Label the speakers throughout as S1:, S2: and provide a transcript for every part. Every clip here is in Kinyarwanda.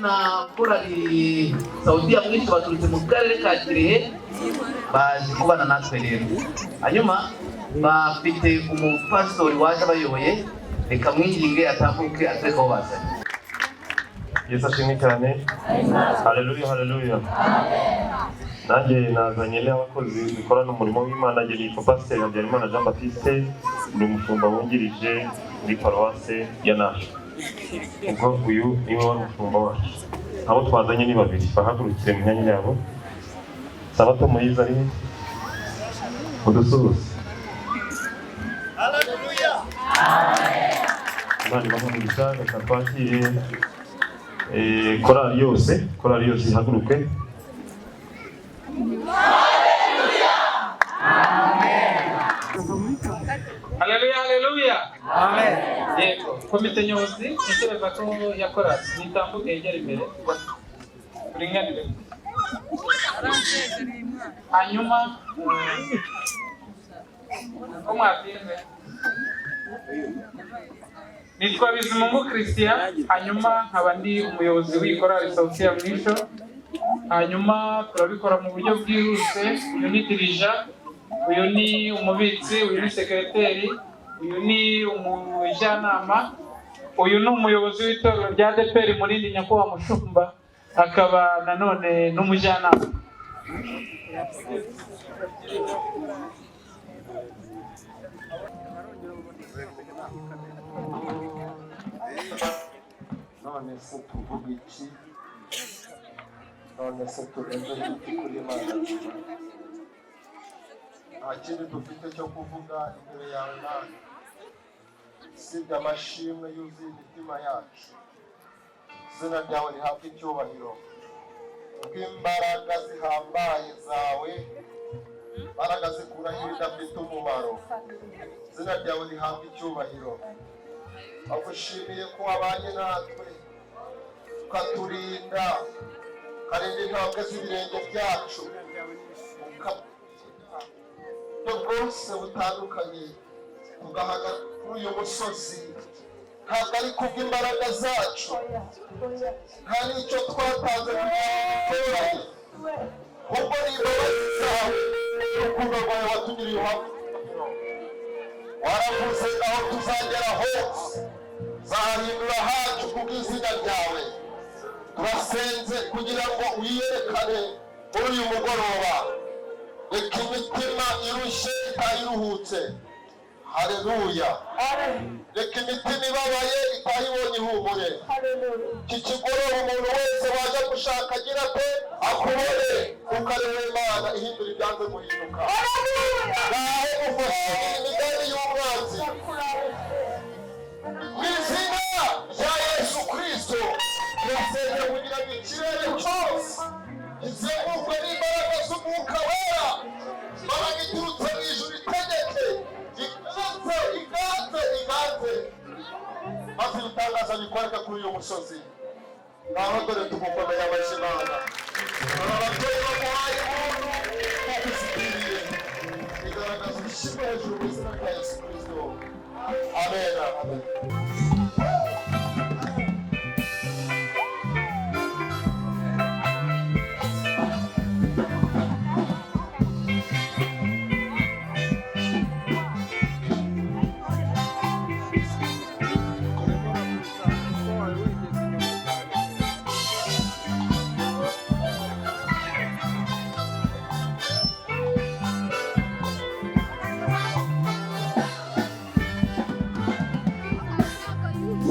S1: Na korali Sauti ya Mwisho baturutse mu karere ka Kirehe, baje kubana natwe rero. Hanyuma bafite umupasitori waje abayoboye, reka mwinginge atambuke atwereke aho bazanye.
S2: Yesu ashimwe cyane. Haleluya, haleluya. Nanjye nazanye n'abakozi dukorana umurimo w'Imana. Njye nitwa Pasiteri Habyarimana Jean Baptiste, ndi umushumba wungirije muri paruwase ya Nasho. Ubwo uyu niwe wari umushumba wacu. Abo twazanye ni babiri, bahagurukire mu myanya yabo. Sabato Moyize ari he? Udusuhuze. Imana ibahe umugisha. Reka twakire korali yose, korali yose ihaguruke.
S3: Haleluya, haleluya. Yego, komite nyobozi ntekereza ko yakoraga nitambuke yegera imbere turinganire. Hanyuma ko mwatinze, nitwa Bizimungu Christian, hanyuma nkaba ndi umuyobozi w'iyi korali Sauti ya Mwisho. Hanyuma turabikora mu buryo bwihuse. Uyu ni dirigeant, uyu ni umubitsi, uyu ni sekereteri, uyu ni umujyanama, uyu ni umuyobozi w'itorero rya ADEPR Murindi, nyakubahwa mushumba, akaba nanone n'umujyanama.
S4: None se tuvuga iki? None se turenze iki kuri Imana nzima? Nta kindi dufite cyo kuvuga imbere yawe Mana, usibye amashimwe yuzuye imitima yacu. Izina ryawe rihabwe icyubahiro, kubw'imbaraga zihambaye zawe, imbaraga zikuraho ibidafite umumaro. Izina ryawe rihabwe icyubahiro. Agushimiye ko wabanye natwe, ukaturinda, ukarinda intambwe z'ibirenge byacu, uburyo bwose butandukanye, tugahagarara kuri uyu musozi. Ntabwo ari kubw'imbaraga zacu, nta n'icyo twatanze kugira ngo dutoranye, ahubwo ni imbabazi zawe n'urukundo rwawe watugiriye. Uhamwe waravuze, aho tuzagera hose zahindura hacu kubw'izina ryawe. Turasenze kugira ngo wiyerekane muri uyu mugoroba. Reka imitima irushye itayiruhutse. Haleluya. Reka imitima ibabaye itayibonye ihumure. Iki kigoroba umuntu wese waje gushaka agira ate? Akubone, kuko ari we Imana ihindura ibyanze guhinduka. Ngaho ufashe imigambi y'umwanzi mu izina rya Yesu Kirisito. Turasenga kugira ngo ikirere cyose gizengurukwe n'imbaraga z'Umwuka Wera, imbaraga iturutse mu ijuru itegeke, iganze, iganze, iganze, maze ibitangaza bikoreke kuri uyu musozi. Ngaho dore tumukomeye amashyi Imana. Aba babyeyi bamuhaye impundu kuko zikwiriye. Igaragaza ishyirwa hejuru mu izina rya Yesu Kirisito. Amen, amen.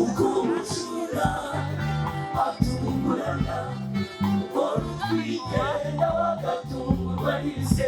S5: Ukumucura atungurana, umugore utwite nawe agatungurwa n'ibise,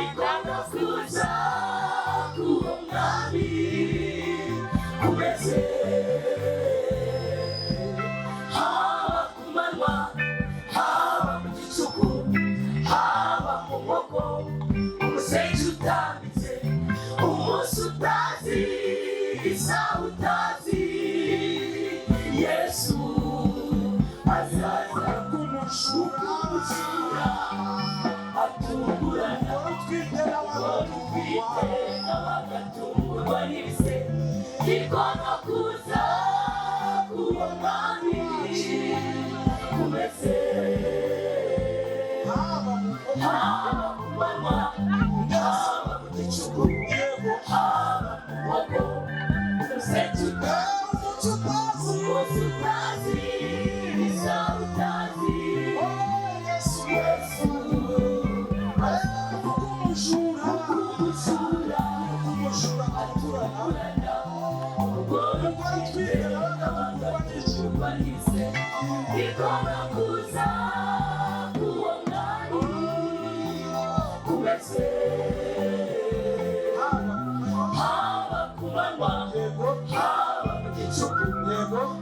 S5: igomba kuza k'uwo mwami kumeze. Haba ku manywa, haba mu gicuku, haba mu nkoko, umusenyi utambitse, umunsi utazi, isaha utazi, Yesu azaza kumucura atungurana, utwite nawe agatungurwa n'ibise, igomba kuza k'uwo mwami. Igomba kuza k'uwo mwami kumeze, haba ku manywa, haba mu gicuku,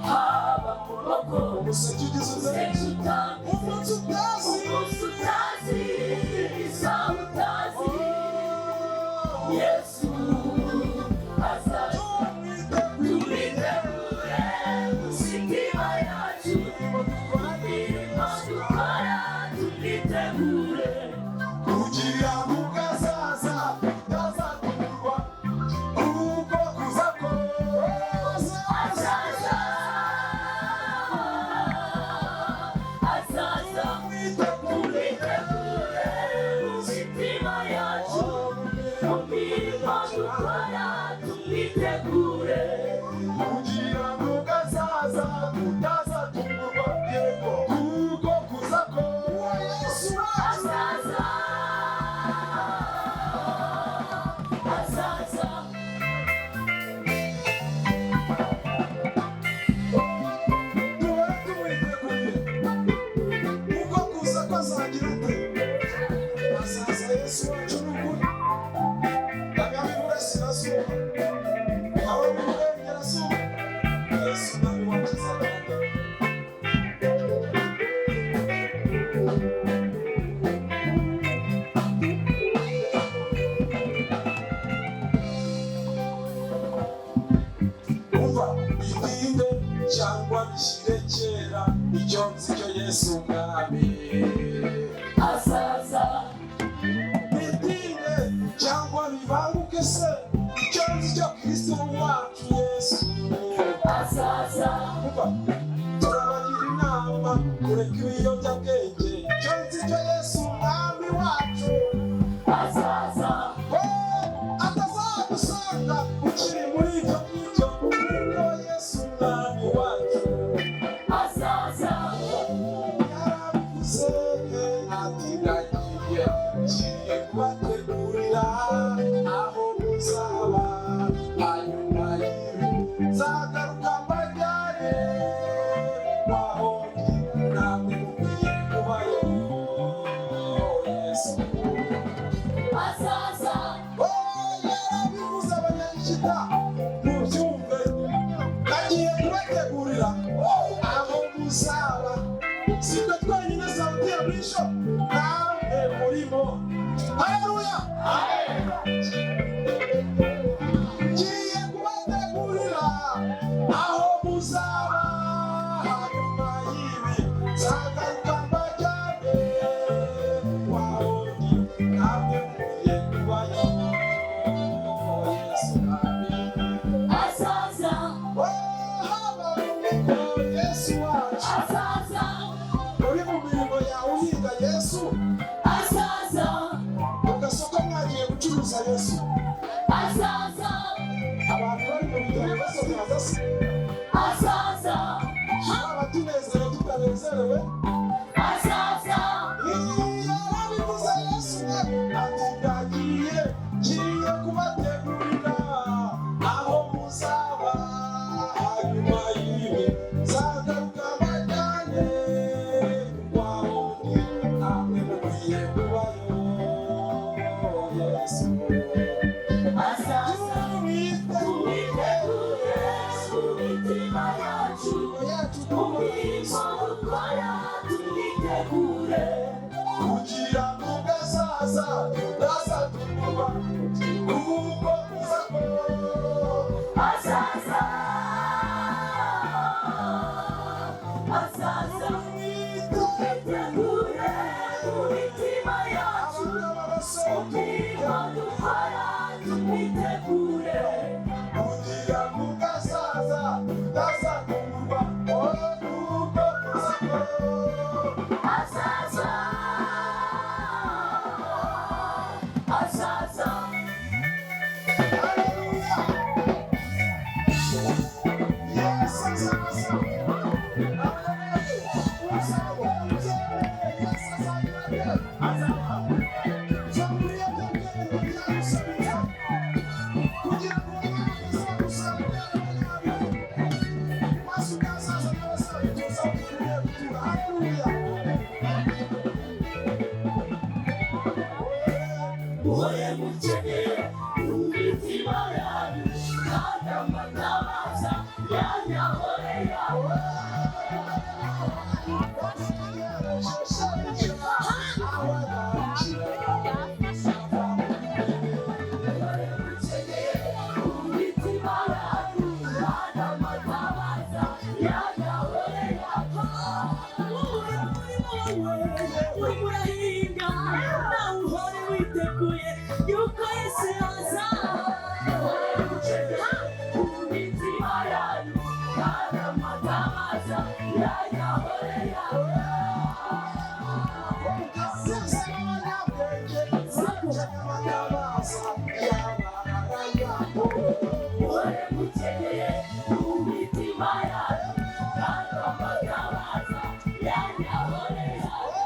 S5: haba mu nkoko.
S4: Umuseke ugize ute?
S5: Umuseke utambitse.
S4: Umunsi utazi.
S5: Umunsi utazi, isaha utazi, Yesu azaza. Tubitegure mu mitima yacu, imirimo dukora tubitegure.
S4: Kugira ngo ukazaza utazatungurwa kuko kuza ko
S5: Azaza, azaza. Tubitegure mu mitima yacu, mu mirimo dukora tubitegure.
S4: Kugira ngo ukazaza utazatungurwa yego kuko kuza ko Yesu wacu.
S5: Azaza, azaza.
S4: Duhora tumwiteguye kuko kuza ko azagira ute? Azaza Yesu wacu ni ukuri. Abami iburasirazuba, abo mu burengerazuba, Yesu umwami wacu azagaruka. Umva bitinde cyangwa bishyire kera, icyo nzi cyo Yesu umwami
S5: Azaza.
S4: Bitinde cyangwa bibanguke se, icyo nzi cyo Kristo wacu Yesu
S5: Azaza.
S4: Umva, turabagira inama kureka ibiyobyabwenge, icyo nzi cyo Yesu umwami wacu
S5: Azaza.
S4: Oh, atazagusanga ukiri muri ibyo ngibyo kuko Yesu umwami wacu
S5: Azaza.
S4: yarabivuze ati ndagiye ngiye kubategurira aho muzaba, hanyuma y'ibi nzagaruka mbajyane aho ndi namwe mukwiye kubayo. Yesu
S5: Azaza.
S4: Oh, yarabivuze abanyagikita mubyumve, agiye kubategurira aho muzaba. Sitwe twenyine Sauti ya Mwisho, namwe murimo. Haleluya! Ngiye kubategurira aho muzaba, hanyuma y'ibi nzagaruka mbajyane aho ndi namwe mukwiye kubayo. Yesu amen.
S5: Azaza.
S4: Oh, haba mu Yesu wacu.
S5: Azaza.
S4: Uri mu mirimo yawe uhiga Yesu.
S5: Azaza.
S4: Mu gasoko mwagiye gucuruza Yesu.
S5: Azaza.
S4: Abantu bari mu bitaro basozaza se.
S5: Azaza.
S4: Haba tunezerewe tutanezerewe.
S5: Azaza.
S4: Yarabivuze Yesu ati ndagiye ngiye kubategurira aho muzaba, hanyuma y'ibi nzagaruka mbajyane aho ndi namwe mukwiye kubayo. Yesu
S5: Azaza. Tubitegure mu mitima yacu, mu mirimo dukora tubitegure.
S4: Kugira ngo ugazaza utazatungurwa kuko kuza ko
S5: Azaza. Azaza. Tubitegure mu mitima yacu, mu mirimo dukora tubitegure.
S4: Kugira ngo ugazaza utazatungurwa kuko kuza ko
S5: Azaza. Azaza.
S4: Haleluya! Yesu azaza. Kugira ngo
S5: Muhore mukeneye mu mitima yanyu kandi amatabaza yanyu ahore yawe. Muhore mukeneye mu mitima yanyu kandi amatabaza yanyu ahore yawe.
S6: Uri muri wowe urimo urahinga nawe uhore witeguye yuko Yesu yaza.
S5: Muhore mukeneye mu mitima yanyu kandi amatabaza yanyu ahore yawe. Muhore mukeneye mu mitima yanyu kandi amatabaza yanyu ahore yawe.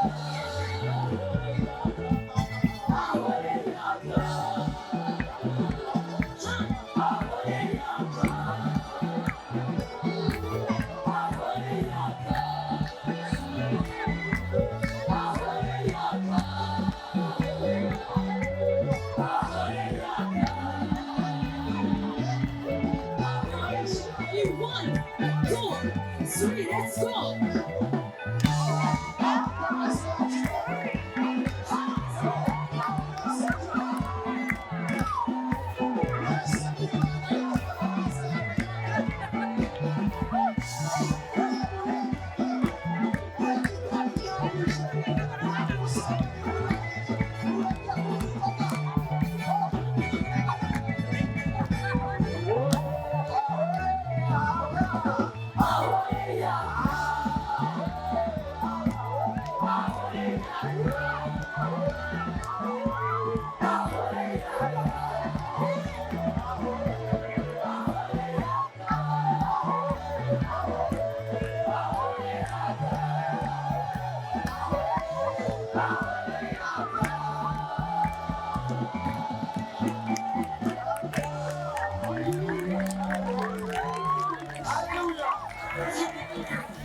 S5: Ahore yawe. Ahore yawe. Ahore yawe. Ahore yawe. Ahore yawe.
S6: In 1, 2, 3, let's go.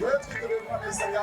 S4: Wewe tukitumia